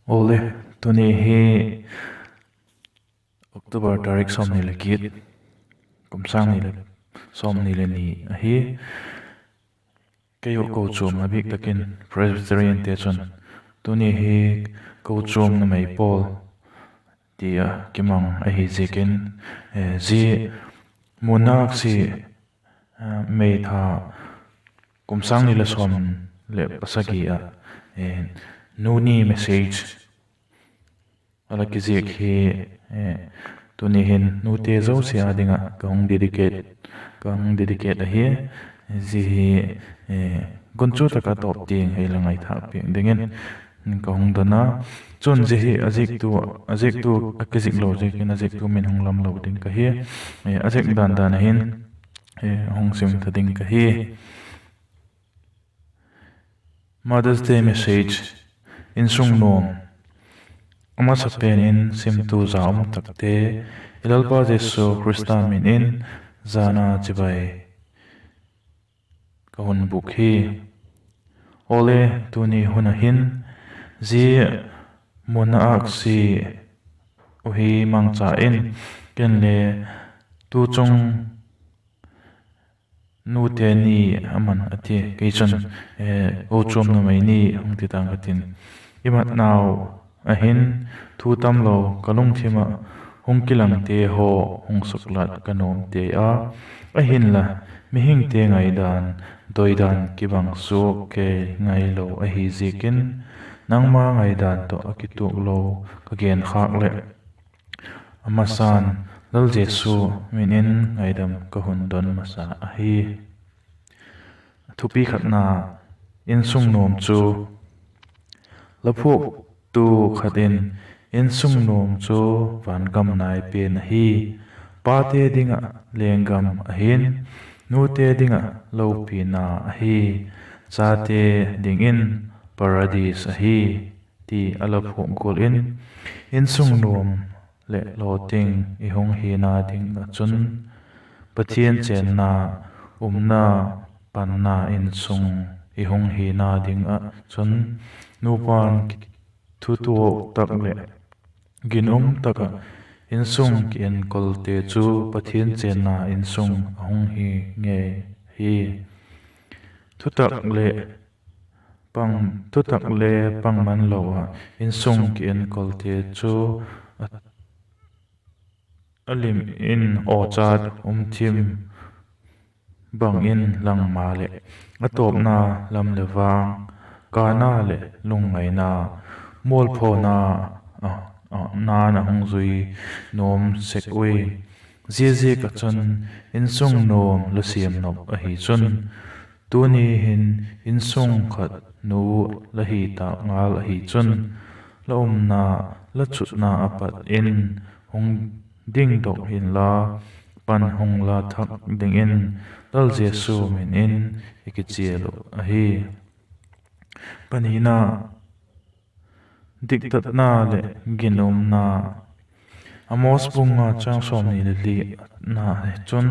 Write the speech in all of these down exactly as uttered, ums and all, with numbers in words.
Awle, tuni hi October tarik sawmni le giat, kum sâng ni le sawmni le ni ahi. Kei uh kochuam a bîk tak in Presbyteriante chun tuni hi kochuam numei pawl ti a kimang ahi ziakin, zia Munaksi May tha kum sâng ni le sawm leh pasagi ah, nu ni message a la kiziak hi, tuni hin nute zosia â ding ah ka hung dedicate, ka hung dedicate ahi. Zia hi gunchu tak ah tawp tiang hei la ngaithâk piak dingin ka hung don a. Chun zia hi a ziaktu, a ziaktu a kizik lo ziakin a ziaktu min hung lam lo ding ka hi. A ziak dan dan a hin hung sim ta ding ka hi. Mother's Day message, insung nuam. A masapen in simtu za um takte, i Lalpa Jesu Khrista min in zana chibai ka hun bûk hi. Awle, tuni hun ah hin zia Muna Aksi uh hi mangcha in, ken le tu chung nute ni a man a ti, kei chun kochuam numei ni hung ti tang ka tin, i matnau a hin thu tamlo ka lungthim ah hung kilangte haw hung suklat ka nuam tei a. Ahinla, mihingte ngaidan, doidan kibang suak kei ngailo ahi ziakin, nangma ngaidan tawh a kituak lo ka genkhâk leh, a masa'n Lal Jesu min in ngaidam ka hun don masa ahi. Thupi khatna, insung nuam chu. La phuaktu khat in, insung nuam chu vangam nai pen ahi. Pate ding ah lenggam ahi'n, nute ding ah lopina ahi, chate dingin paradis ahi, ti a la phuak gual in, insung nuam leh lawting i hung hina ding ah chun, Pathian chênna, umna, panna insung i hung hina ding ah chun, nupa'n thutuak tak leh ginum tak ah insung kienkolte chu Pathian chênna insung a hung hi ngei hi. Thutak le pang, thutak le pang man lo ah insung kienkolte chu a, a lim in awchat um thim bang in lang maleh, a tawpna lam leh vang, kâna leh lungngaina, mualphona, a, a, na'n a hung zui nuam sek ui. Ziaziak ah chun insung nuam la siam nop ahi chun, tuni hin insung khat nu la hi tâk ngal ahi chun, la umna, la chutna a pat in hung dingdok inla, pan hung la thak dingin Lal Jesu min in i kichial uh ahi. Panina, diktatna leh ginumna. Amos bung nga chang sawmni leh lina chun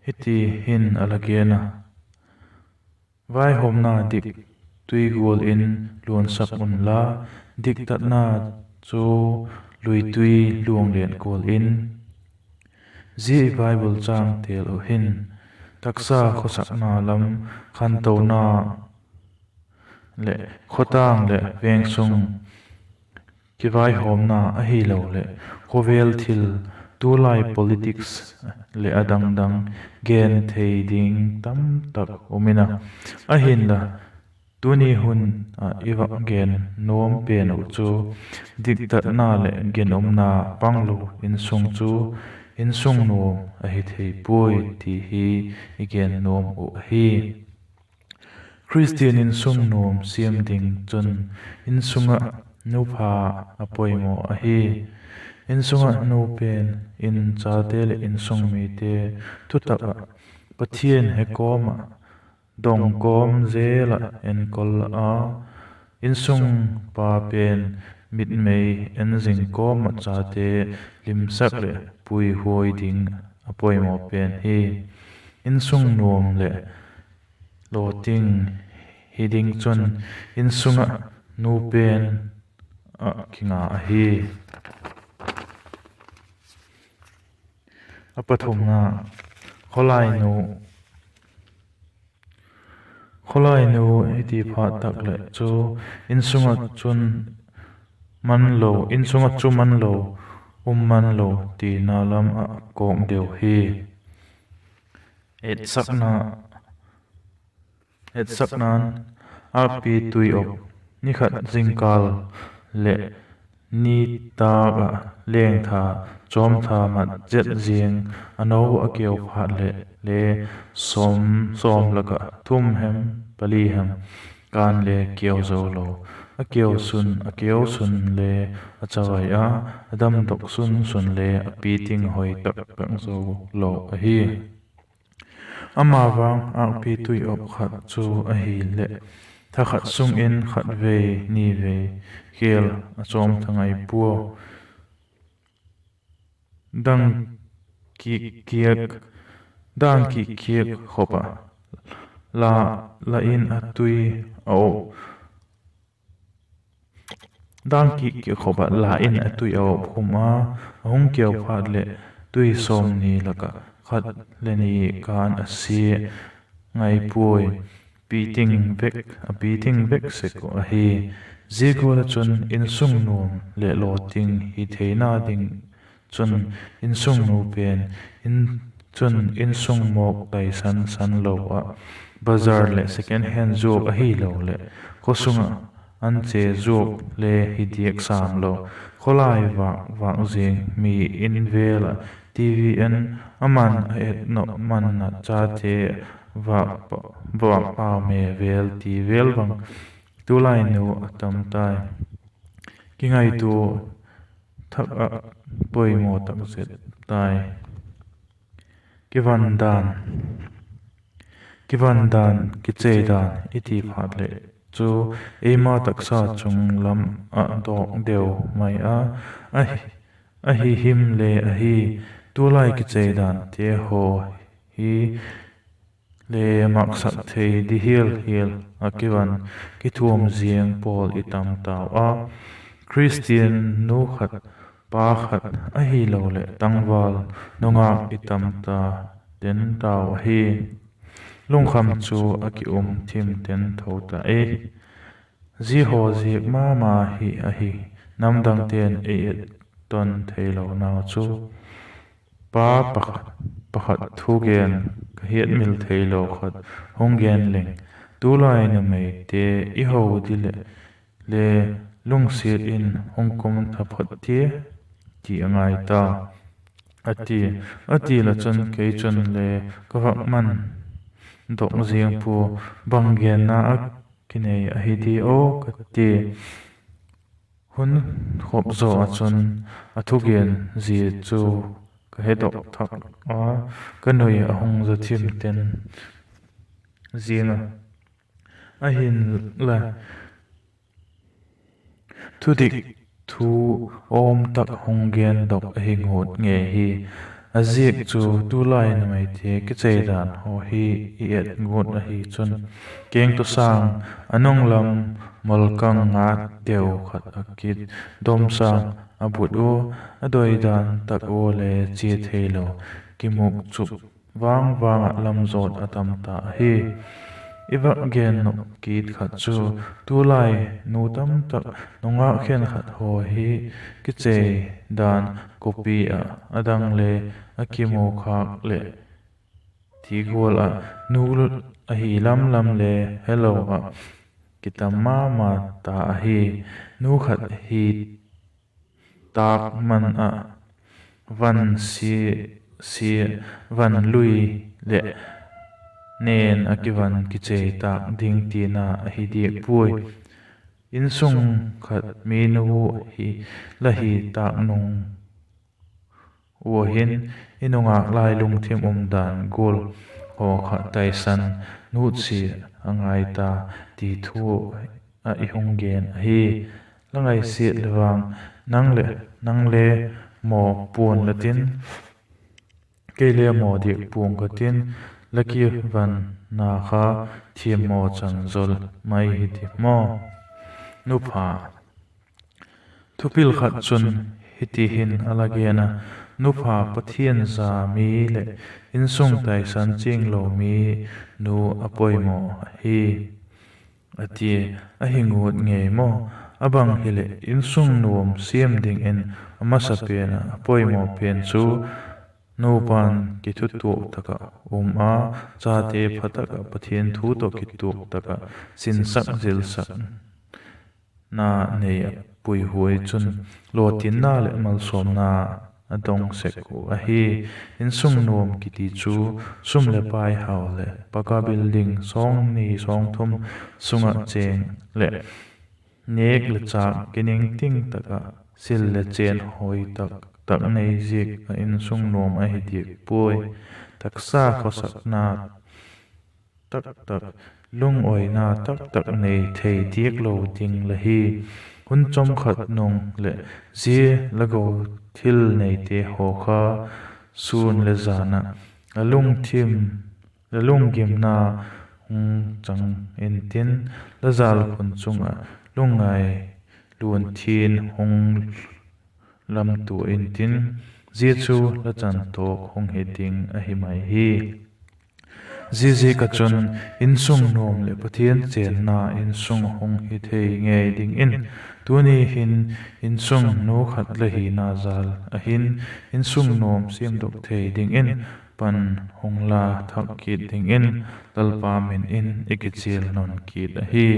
hiti hin a la gen a: Vaihawmna dik tui gual in luansak unla, diktatna chu luitui luang lian gual in. Zia i Bible châng têl uh hin taksa khawsakna lam, khantona leh khawtâng leh veng sung kivaihawmna ahiloleh khawvel thil, tulai politics leh a dang dang gen thei ding tamtak um in a. Ahinla, tuni hun ah i vak gen nuam pen uh chu diktatna leh ginumna panglo insung chu insung nuam ahi thei puai ti hi i gen nuam uh ahi. Khristian insung nuam siam ding chun insung ah nupha a poimaw ahi. Insung ah nu pen in chate leh insung mite thutak ah Pathian he kawm ah dong kawm zel ah enkol a, insung pa pen mitmei en zing kawm ah chate limsak leh puihuai ding a poimaw pen hi. Insung nuam leh lawting hi ding chun insung ah nu pen ah kinga ahi. A pathumna, khawlainu. Khawlainu i ti phat tak leh chu insung ah chun man lo, insung ah chu man lo, um man lo tina lam ah kawk deu hi. Etsakna, etsakna'n âkpi tui op, ni khat zingkâl leh nitâk ah lengtha, chawmtha mat zet ziang, a no a keu phat leh le sawm, sawm lak ah thum hem pali hem kân le keu zo lo. A keu sun, a keu sun le a chavai a, a damdok sun sun le a piting hoi tak tak zo lo ahi. Ama vang âkpi tui op khat chu ahileh, tha khat sung in khatvei nivei khêl a chawmtha ngai pua. Dang kik kiak, dang kik kiak khop ah la, la in a tui a op, dang kik kiak khop ah la in a tui a op khum a, a hung keu phat leh tui sawmni lak ah khat le ni kân a sia ngai puai. Piting vek, a piting vek sek uh ahi. Zia gual ah chun insung nuam leh lawting hi theina ding chun insungnu pen in, chun insung mawk taisan san lo ah, bazar leh second hand zuak ahiloleh khaw sung ah an che zuak le hi diak sâm lo. Khawlai vâk vâk ziang mi in vêl ah TV en, aman a et nop man ah chate vâk pau me vêl ti vêl bang tulainu a tam tai. Kingaitua thak ah poimaw tak zet tai. Kivan dan, kivan dan, kichei dan i ti phat leh chu eima taksa chung lam ah dawk deu mai a, ahi him le ahi. Tulai kichei dante haw hi le maksak thei di hial hial ah kivan kithuam ziang pawl i tam tau a, Khristian nu khat, pa khat ahiloleh tangval nungak i tam ta den tau ahi. Lungkham chu a ki um thim den tho ta e. Zia haw ziak ma ma hi ahi. Namdangte'n ei et ton theilo nau chu pa pakhat, pakhat thugen ka hiatmil theilo khat hung gen leng, tulai numeite i ho di leh le lungsiat in hung kum tha phot tia, ti a ngai ta, a ti. A ti la chun kei chun le ka vak man dok ziang pua, bang genna a kinei ahi di aw ka ti. Hun khop zaw ah chun a thugen zia chu ka hedok thak a, ka nui a hung za thim ten ziang a, ahinla thudik thu awm tak hung gendok ahi ngut ngei hi. A ziak chu tulai numeite kichei dan haw hi i et ngut ahi chun, kengtawsâng a nung lam molkang ngat deu khat a kit, domsâng a but ua, a doidan tak ua le chia theilo, kimukchup vang vang ah lamzawt a tam ta ahi. I vak gen nop kit khat chu tulai nu tamtak nungak khenkhat haw hi kichei dan copy ah a dang le a kimukhâk leh ti gual ah nu ahi lam lam le helo ah kitam ma ma ta ahi. Nu khat hi tâk man ah van sia, sia, van lui leh nen a kivan kichei tâk ding tina ahi diak puai. Insung khat mi nu hi la hi tâk nung ua hin i nungak lai lungthim umdan gual haw kha taisan nutsia a ngai ta ti thu ah i hung gen ahi. La ngaisiat le vang, nang leh, nang le maw pua'n la tin, kei le maw diak pua'ng ka tin, la kivanna kha thiammaw chan zaw mai hi ti maw. Nupha. Thupil khat chun hiti hin a la gen a: Nupha Pathian za mi leh insung taisan chianglo mi nu a poimaw ahi, a tia. Ahi ngut ngei maw? A bang hileh insung nuam siam dingin a masapen ah a poimaw pen chu nupa'n kithutuak tak ah um a, chate pha tak ah Pathian thu tawh kituak tak ah sinsak zilsak na nei a puihuai chun lawtinna leh malsawmna a dong sek uh ahi. Insung nuam kiti chu sum leh pai hau leh paka building sawng ni sawng thum sung ah chêng leh nêk leh châk kiningting tak ah sil leh chên hoi tak tak nei ziak ah insung nuam ahi diak puai. Taksa khawsakna taktak, lungawina taktak nei thei diak lo ding la hi. Hun chawmkhat nung leh zia la go thil neite haw kha sûn le jan ah la lungthim, la lunggimna hung chang intin, la jâlkhun chung ah lungngai luanthi'n hung lamtua intin, zia chu la chantawk hung hi ding ahi mai hi. Ziaziak ah chun insung nuam leh Pathian chênna insung hung hi thei ngei dingin, tuni hin insung nu khat la hina jal ah hin insung nuam siamdok thei dingin pan hung la thak kit dingin Lalpa min in i kichial nawn kit ahi.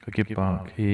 Ka kipâk hi.